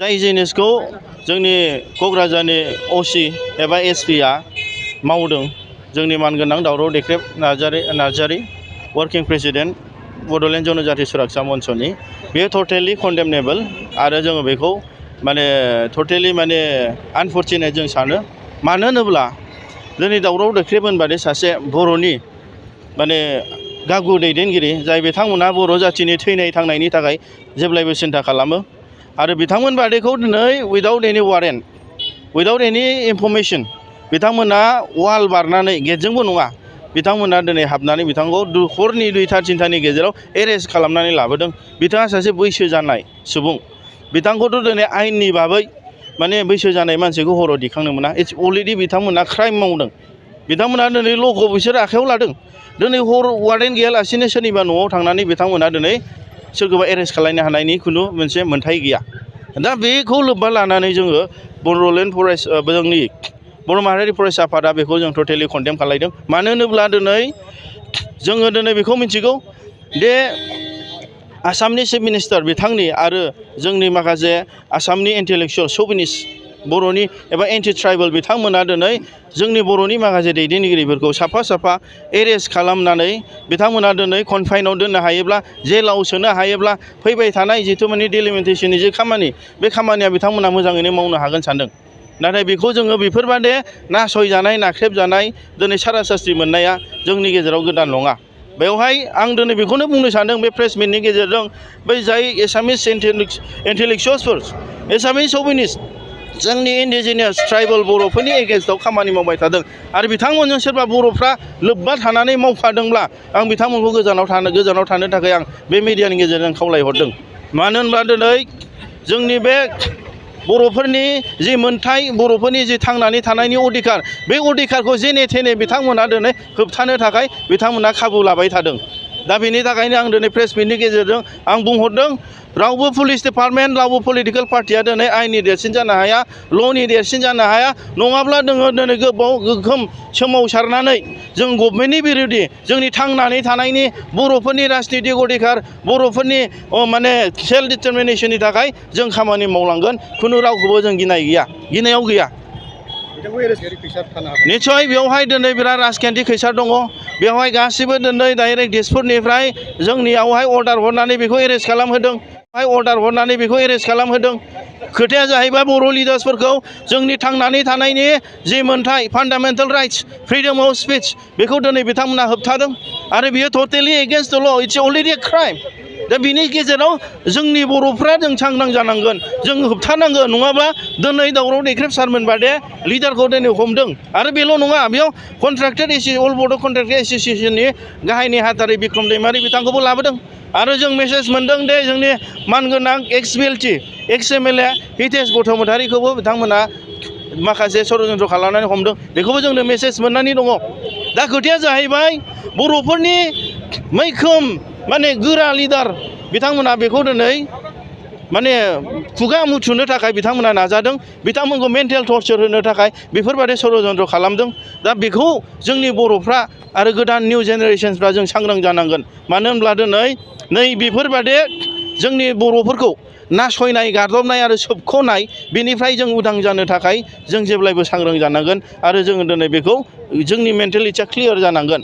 जाय जिनिसखौ जोंनि क'क्राझारनि असि एबा एसपिआ मावदों जोंनि मानगोनां दावराव देख्रेब नार्जारी वर्किं प्रेसिडेन्ट बड'लेण्ड जनजाति सुरक्षा मन्चनि बेयो टटेलि कन्डेमनेबल आरो जोङो बेखौ माने टटेलि माने आनफर्चुनेट जों सानो मानो होनोब्ला दिनै दावराव देख्रेब होनबादि सासे बर'नि माने गागु दैदेनगिरि जाय बिथांमोना बर' जाथिनि थैनाय थांनायनि थाखाय जेब्लायबो सिन्था खालामो आरो बिथांमोन बादिखौ दिनै उइदाउट एनि वारेन्ट उइदाउट एनि इनफरमेसन बिथांमोना वाल बारनानै गेटजोंबो नङा बिथांमोना दिनै हाबनानै बिथांखौ हरनि 2:30 गेजेराव एरेस्ट खालामनानै लाबोदों। बिथाङा सासे बैसो जानाय सुबुं बिथांखौथ' दिनै आयेननि बाबै माने बैसो जानाय मानसिखौ हराव दिखांनो मोना इट्स अलरेडि बिथांमोना क्राइम मावदों। बिथांमोना दिनै ल'खौ बिसोर आखायाव लादों दिनै हर वारेन्ट गैयालासिनो सोरनिबा न'आव थांनानै बिथांमोना दिनै सोरखौबा एरेस्ट खालामनो हानायनि खुनु मोनसे मोन्थाय गैया। दा बेखौ लोब्बा लानानै जोङो बड'लेण्ड जोंनि बर' माहारियारि फरायसा आफादा बेखौ जों टटेलि कन्डेम खालामदों। मानो होनोब्ला दिनै जोङो बेखौ मिथिगौ दे आसामनि चिफ मिनिस्टार बिथांनि आरो जोंनि माखासे आसामनि इन्टेलेक्सुवेल शभिनिस्ट बर'नि एबा एन्टि ट्राइबेल बिथांमोना दिनै जोंनि बर'नि माखासे दैदेनगिरिफोरखौ साफा एरेस्ट खालामनानै बिथांमोना दिनै कनफाइनाव दोननो हायोब्ला जेलाव सोनो हायोब्ला फैबाय थानाय जिथु माने डिलिमिटेसननि जे खामानि बे खामानिया बिथांमोना मोजाङैनो मावनो हागोन सानदों। नाथाय बेखौ जोङो बेफोरबादि नासयजानाय नाख्रेबजानाय दिनै सारा सास्ति मोननाया जोंनि गेजेराव गोदान नङा। बेवहाय आं दिनै बेखौनो बुंनो सानदों बे प्रेस मिटनि गेजेरजों बै जाय एसामिस इन्टेलेक्सुवेल्सफोर एसामिस शभिनिस्ट जोंनि इन्डिजिनियास ट्राइबेल बर'फोरनि एगेन्स्टआव खामानि मावबाय थादों आरो बिथांमोनजों सोरबा बर'फ्रा लोब्बा थानानै मावफादोंब्ला आं बिथांमोनखौ गोजानाव थानो थाखाय आं बे मिडियानि गेजेरजों खावलायहरदों। मानो होनब्ला दिनै जोंनि बे बर'फोरनि जि मोन्थाय बर'फोरनि जि थांनानै थानायनि अधिकार बे अधिकारखौ जेने थेने बिथांमोना दिनै होबथानो थाखाय बिथांमोना खाबु लाबाय थादों। दा बेनि थाखायनो आं दिनै प्रेस मिटनि गेजेरजों आं बुंहरदों रावबो पुलिस डिपार्टमेन्ट रावबो पलिटिकेल पार्टिया दिनै आयेननि देरसिन जानो हाया ल'नि देरसिन जानो हाया नङाब्ला जोङो दिनै गोगोम सोमावसारनानै जों गभर्नमेन्टनि बिरोधि जोंनि थांनानै थानायनि बर'फोरनि राजनितिक अधिकार बर'फोरनि माने सेल्फ डिटारमिनेसननि थाखाय जों खामानि मावलांगोन खुनु रावखौबो जों गिनायाव गैया। निस्सय बेवहाय दिनै बिराद राजखान्थि खैसार दङ बेवहाय गासिबो दिनै डाइरेक्ट दिसपुरनिफ्राय जोंनियावहाय अर्डार हरनानै बेखौ एरेस्ट खालामहोदों खोथाया जाहैबाय बर' लिडार्सफोरखौ जोंनि थांनानै थानायनि जि मोन्थाय फान्डामेन्टेल राइट्स फ्रिडम अफ स्पिच बेखौ दिनै बिथांमोना होबथादों आरो बियो totally against the law it's already a crime. दा बिनि गेजेराव जोंनि बर'फ्रा जों सांग्रां जानांगोन जों होबथानांगोन नङाब्ला दिनै दावराव देख्रेब सारमोन बादे लिडारखौ दिनै हमदों आरो बेल' नङा बेयाव कन्ट्राक्टेड अल बड' कन्ट्राक्टेड एस'सिएशननि गाहाय नेहाथारि बिक्रम दैमारि बिथांखौबो लाबोदों आरो जों मेसेज मोन्दों दे जोंनि मानगोनां एक्स बिएलटि एक्स एमएलए हितेश बसुमतारीखौबो बिथांमोना माखासे षड्यन्त्र खालामनानै हमदों बेखौबो जोंनो मेसेज मोननानै दङ। दा खोथाया जाहैबाय बर'फोरनि मैखोम माने गोरा लिडार बिथांमोना बेखौ दिनै माने खुगा मुथुनो थाखाय बिथांमोना नाजादों बिथांमोनखौ मेन्टेल टर्चार होनो थाखाय बेफोरबादि षड्यन्त्र खालामदों। दा बेखौ जोंनि बर'फ्रा आरो गोदान निउ जेनेरेसनफ्रा जों सांग्रां जानांगोन मानो होनब्ला दिनै नै बेफोरबादि जोंनि बर'फोरखौ नासयनाय गादबनाय आरो सोबख'नाय बेनिफ्राय जों उदां जानो थाखाय जों जेब्लायबो सांग्रां जानांगोन आरो जोङो दिनै बेखौ जोंनि मेन्टेलिटिया क्लियार जानांगोन।